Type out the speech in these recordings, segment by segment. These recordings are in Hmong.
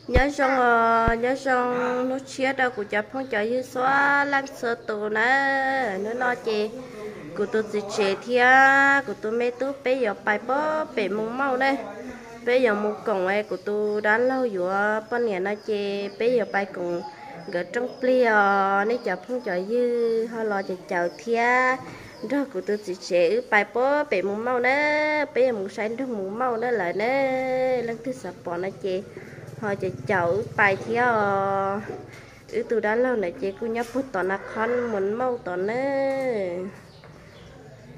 Nyob zoo os, nyob zoo hnub tshiab rau kuv cov phooj cov ywg txhua leej txhua tus na. Hnub no ces kuv tus txiv tsev thiab kuv tus me tub peb yuav pais pem Mus Mauj na. Peb yuav mus koom kuv tus dab laug yuav poj niam no ces peb yuav pais koom nkawd rooj plig os. Nej cov phooj cov ywg ho los caum caum thiab nrog kuv tus txiv tsev wb pais pem Mus Mauj na. Peb yuav mus saib nroog Mus Mauj na lawm na. Leej twg xav pom no ces ho caum caum wb pais thiab os. Wb tus dab laug ntawd ces kuj nyob puag tom na qhov Mus Mauj tom na.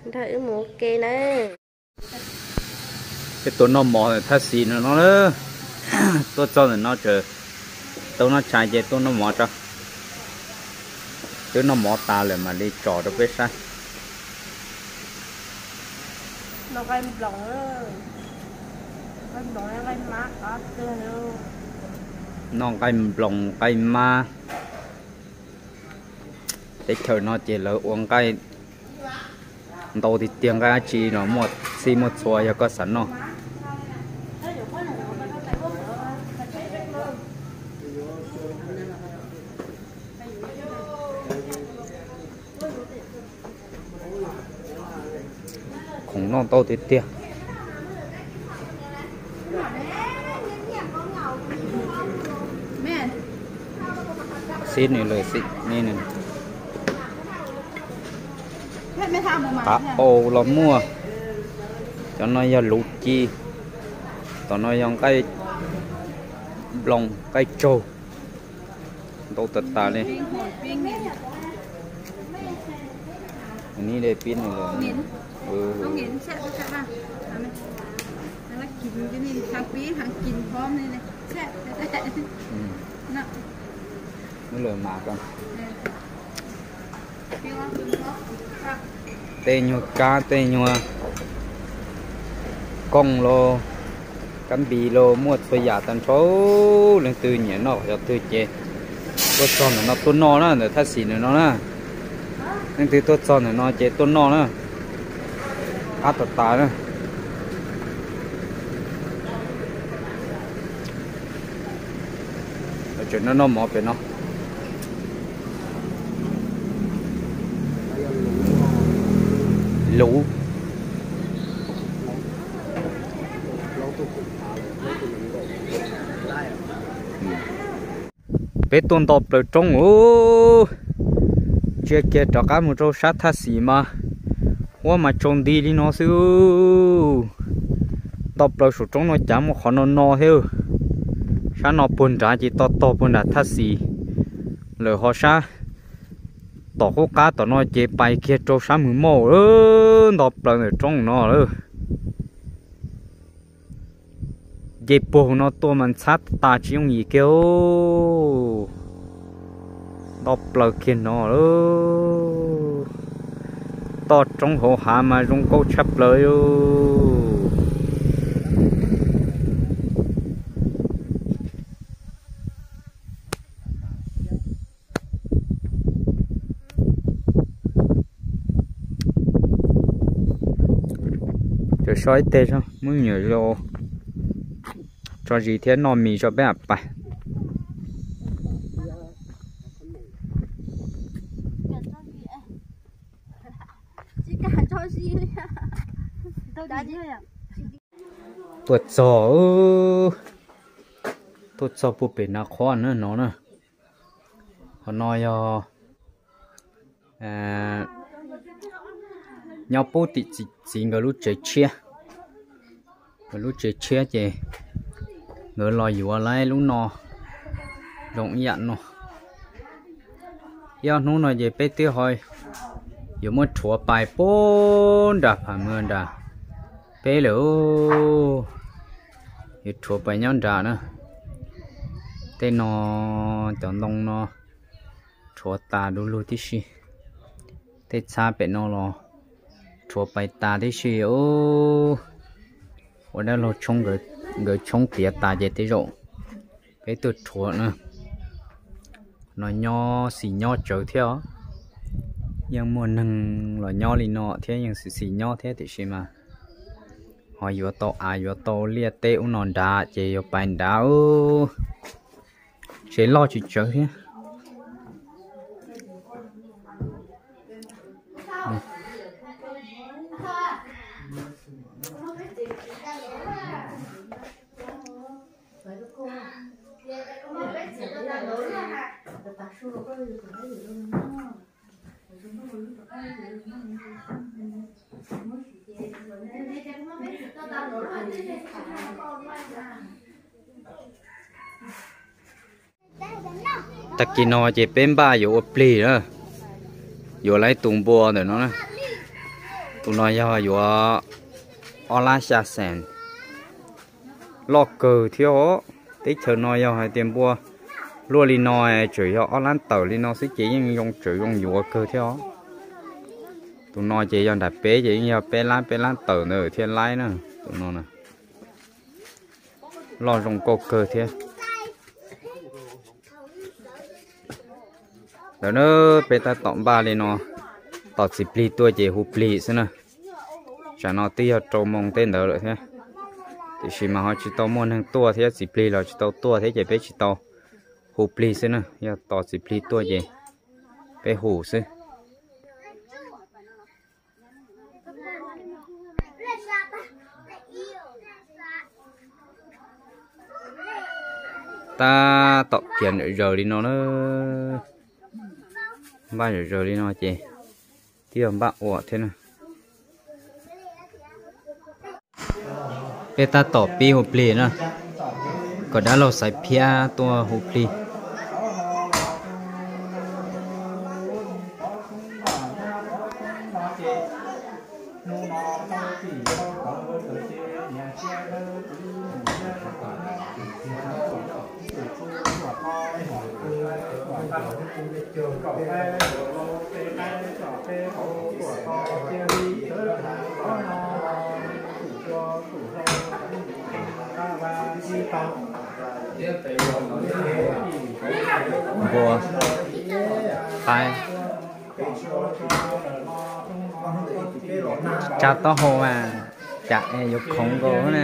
Nrog wb mus ua ke na. Peb tuaj noj mov thaj xis no no, tuaj txog ntawm no tseem tau noj tshais ces tuaj noj mov tso. Twb noj mov tas lawm mam li tso rau peb saib. Noj nqaij nploos nqaij mab. Teb chaws no ces lawv ua nqaij ntau tiag tiag, nqaij dab tsi los muaj txhij muaj txhua yog koj xav noj. Khoom noj ntau tiag tiag. Xib nws lawm xib nws. Tav au los muaj. Cov no yog luv ci. Tom no yog nqaij nploos nqaij tsaug. Ntau tas tas li. Ni de pib no los. Muab lawm mas ko. Tej nyuag kab tej nyuag kooj los, kab npis los, muaj txhua yam tag nrho. Leej twg nyiam noj qhov twg ces tuaj txog ntawm no tuaj noj na, ntawm thaj xis ntawm no na. Leej twg tuaj txog ntawm no ces tuaj noj na. Qab tas tas na. Tseem noj noj mov pem no. Luv. Peb tuaj nto plaws roob ub, ntsia kiag rov qab mus rau sab thaj xis mas huab mas tsaus nti li no xwb. Nto plaws saum roob no cas muaj qhov no no thiab. Sab no puag nrad ces to tog puag nram thaj xis lawm, ho sab tom qub qab tom no ces pais kiag rau sab Mus Mauj, nto plaws ntawm roob no lawm. Nce puag no tuaj mas ntxhab tas tsis yooj yim kiag. Nto plaws kiag no lawm. Toj roob hauv hav mas zoo nkauj tshaj plaws. Cov so ib teg, muab me nyuam tso zis thiab noj mis tso peb mam pais. Tuaj txog, tuaj txog puag pem Nas Khob na no na. Qhov no yog nyob pub tim txiv nkawd lub tsev tshiab. Nkawd lub tsev tshiab ces nkawd los yuav lawm lub no zoo ib yam no. Ib ob hnub no ces peb twb ho yuav muab rhuav pais puag nram Pham Mws nram peb lawm. Yuav rhuav pais nyob nram na. Tej no cov ntoo no rhuav tas du lug tib si. Tej txhab pem no los rhuav pais tas tib si. Ua dab laug tshoob, nkawd tshoob tiav tas ces tej zaum peb tuaj rhuav na. No nyob xis nyob tsawv thiab os. Yeej muaj neeg los nyob li no thiab yeej xis xis nyob thiab tiam sis mas ho yuav tau av yuav tau liaj teb ub no nrad ces yuav pais nrad ub. Kev loj tsis tsawg thiab. Tag kis no ces peb npaj yuav ua plig na, yuav lawv tus npua ntawm no na. Tus no yog yuav ob lab xya xees, loj kawg thiab os. Teb chaws no yog hais tias npua luaj li no tseem yog ob lab tawm li no xwb ces yeej zoo, tseem zoo yuav kawg thiab os. Tus no ces yog nram peb ces yeej yog peb lab, peb lab tawm ntawd thiaj laib na. Tus no na, loj zoo nkauj kawg thiab. Lawm na, peb tab tom npaj li no, tos txiv plig tuaj ces hu plig xwb na. Tsam no twb yog rau moos tej ntawd lawm thiab, tiam sis mas ho tsis tau muaj neeg tuaj thiab, txiv plig los tsis tau tuaj thiab ces peb tsis tau hu plig xwb na. Yog tos txiv plig tuaj ces peb hu xwb. Tab tom kiav zawm zaws li no na, npaj zawm zaws li no ces twb yog npaj ua thiab na. Peb tab tom pib hu plig na, kom dab laug Xaiv Phiab tuaj hu plig. Npua, qaib, tsa taub hau mas cas es yuav khoov nkaus na.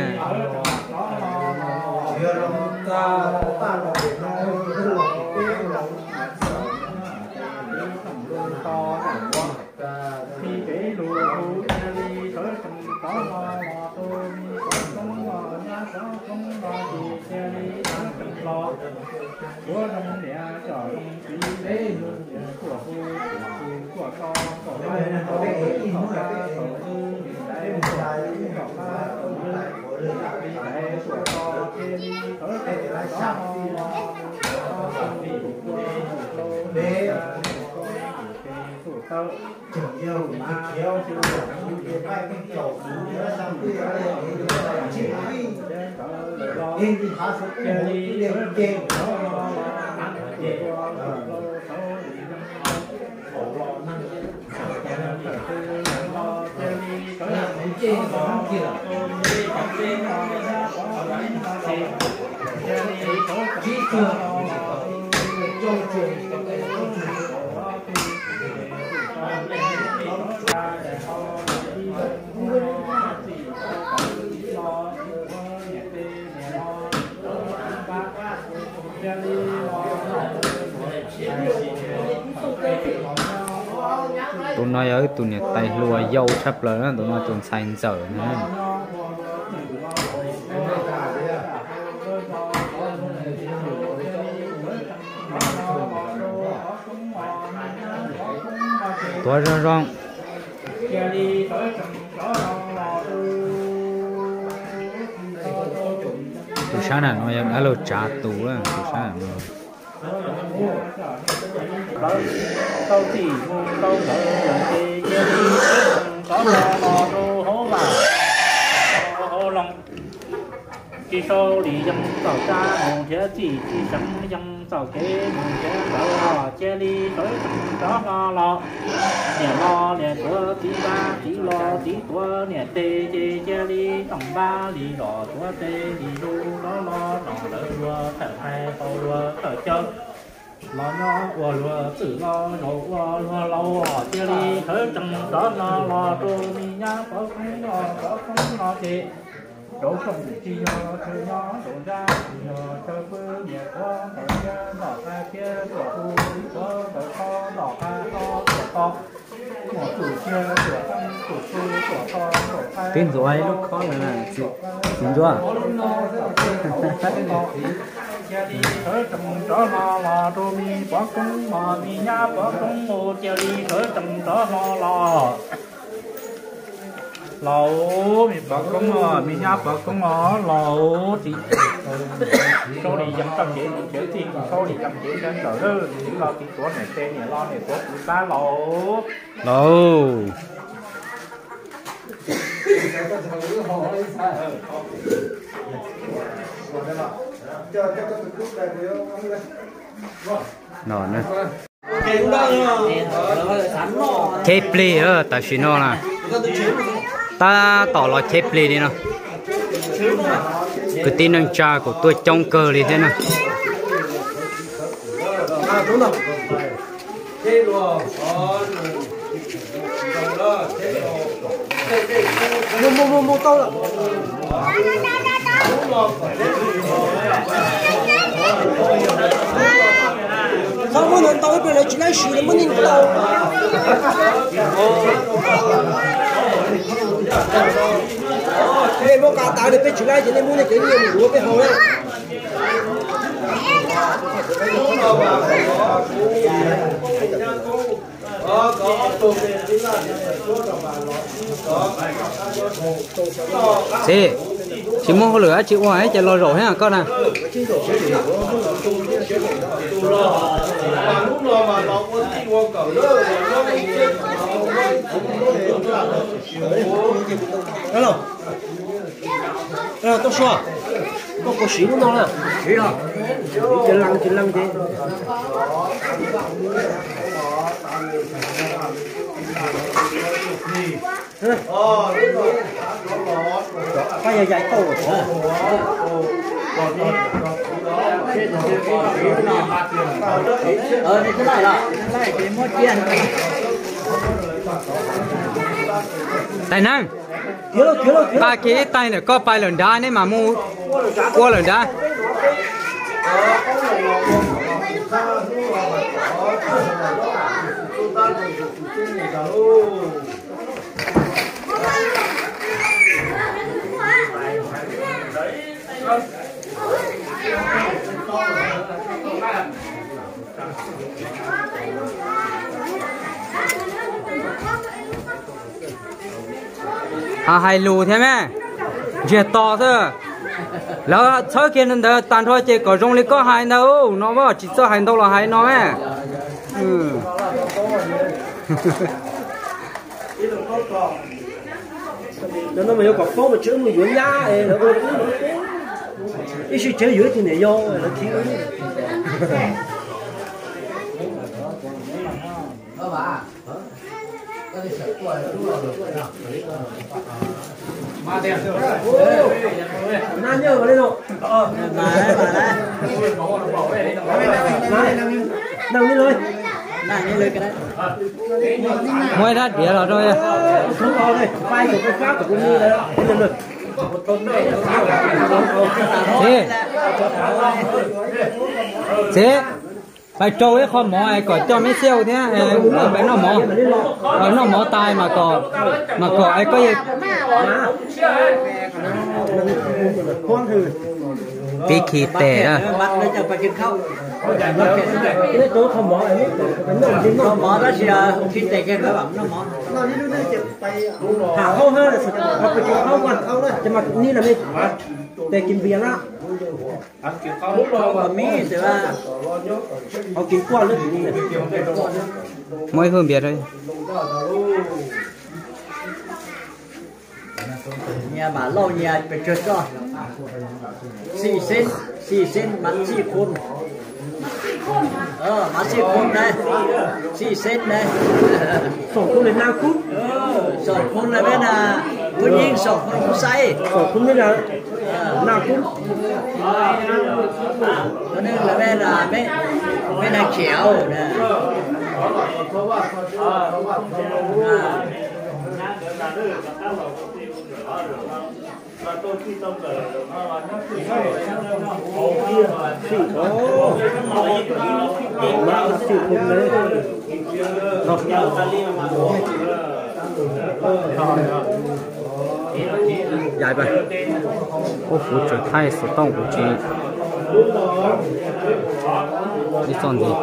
Tus no yog ib tus niam tais hluas yau tshaj plaws na, tus no tus ntxhais ntxawm na. Tuav zoo zoo. Tus sab nram no yog dab laug Tsav tus, tus sab nram no. Tau txim mus tau ntawd ces cia li rov los rau hauv vaj hauv loog. Tsis sau li yees txaus tsa mus nrhiav txim, tsis seev yees txaus kev mus nrhiav ntawd los cia li sawv tsees rov hlo los. Niam los niam tuav txiv npab, txiv los txiv tuav niam tes, ces cia li toom npab li zos tuav tes li zus rov los rau lawv luag thawm hais tau luag thawm caw. Los nyob ua luag txwm los zaum ua luag laus, cia li sawv tsees rov hlo los rau me nyab pov koob los pov koob no ces rau khoom tsis yog chaw nyob, rau nrab tsis yog chaw pw, niam tuav ntawm thiab nrog Twb ntxuav ib lub khob no, txiv ntsuab. Cia li sawv tsees rov hlo los rau me pov koob, me nyab pov koob, cia li sawv tsees rov hlo los. Laus, me pov koob, me nyab pov koob os, laus, tsis saub li yees txoj kev mus tsev, tsis saub li yees kev sawv ntxawm lawm, txiv los txiv tuav niam tes, niam los niam tuav kuv xab, laus. Laus. No na. Cheb plig tam sim no na, tab tom los cheb plig li no. Kwv tij neej tsa kuj tuaj coob kawg li thiab na. Txhob muab ntau ntau ib pliag lawv tsis laib siv, lawv muab ntau ntau. Nej muab kav tas, peb tsis laib ces nej muab nej cov nyiaj mus yuav peb haus na. Txiv, tsis muaj hauj lwm dab tsi ua ces los zaum thiab koj na. Toj Suav, koj puas siv lub no na? Siv, lees tsis lees ces. Pab yog yais tauj. Tais neeg, nqa kiag ib tais ntawm koj pais lawm nrad, neb mam mus ua lawm nrad. Hais lus thiab me, ntsiag to xwb. Lawv txhawb kiag ntawd tag nrho ces kom zoo li koj hais ntawd no, tsis txawj hais ntau los hais no me. Cov no mas yuav kom paub mas tsis mus yuav nyab es lawv ua ib sij tsev yuav ib tug niam yau lawv khiv. Muab ib rab diav los rau. Txiv, txiv, pais rau ib qho mov es kom coj meb xiab thiab, pais noj mov, noj mov tas mas kom, mas kom es koj pib khi tes. Muab ib hwj npias rau. Nyias mam lauj nyias pes tsawg txoj. Xij xeb, xij xeb mas xij khun. Mas xij khun na, xij xeb na. Xoom khun na, xoom khun na, peb na, phub nyeeb xoom khun phub xaib. Xoom khun na, na khun. Peb na khiav na. Yaim pab, ub, kuv tseem thaij xov tooj kuv tsis, ib txoj ntxiv.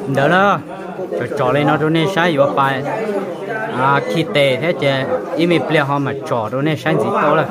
Ntawd na, tsom tsom li no rau nej saib yuav pais khi tes thiab ces ib me pliag ho mam tsom rau nej saib ntxiv tau lawm.